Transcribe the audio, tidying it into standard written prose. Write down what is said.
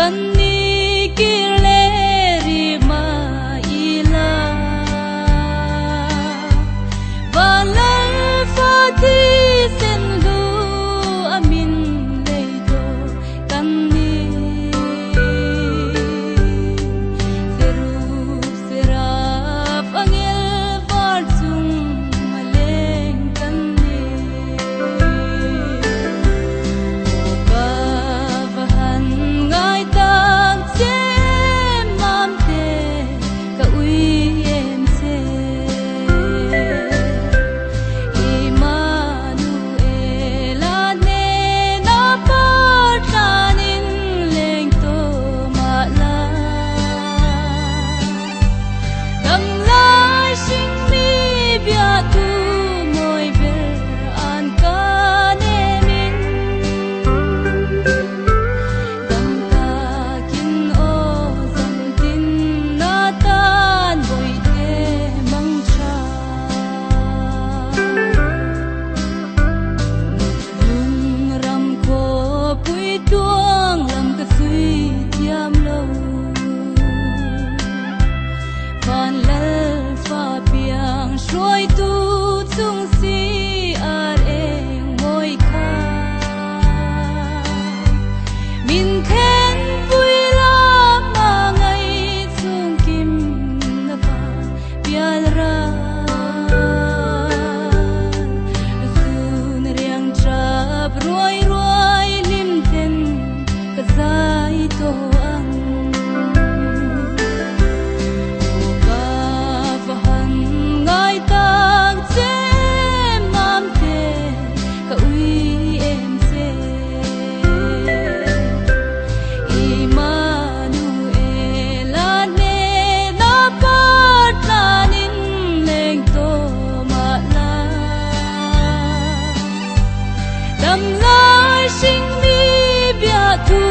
Kan ni kir leh rih mah ila. Van lal fa thisen hlu a min lei tawh kan ni. Cherub seraph angel var chung a leng kan ni. Aw ka va han ngai tak che mam te ka ui em che. Immanuela hnena par tlanin leng tawh mah la. Dam lai hring mi biatu mawi ber an ka nemin. Dam takin aw zam tin na tan bawihte mang tha. Lung ram khawpui tuang lam ka chhui thiam lo. Van lal fa piang hruaitu chung si ar eng mawi kha. Min then pui la hmangaih chung kim na van pial ral. Zun riang tap ruai ruai lim ten ka zai tawh ang. Aw ka va han ngai tak che mam te ka ui em che. Immanuela hnena par tlanin leng tawh mah la. Dam lai hring mi biathu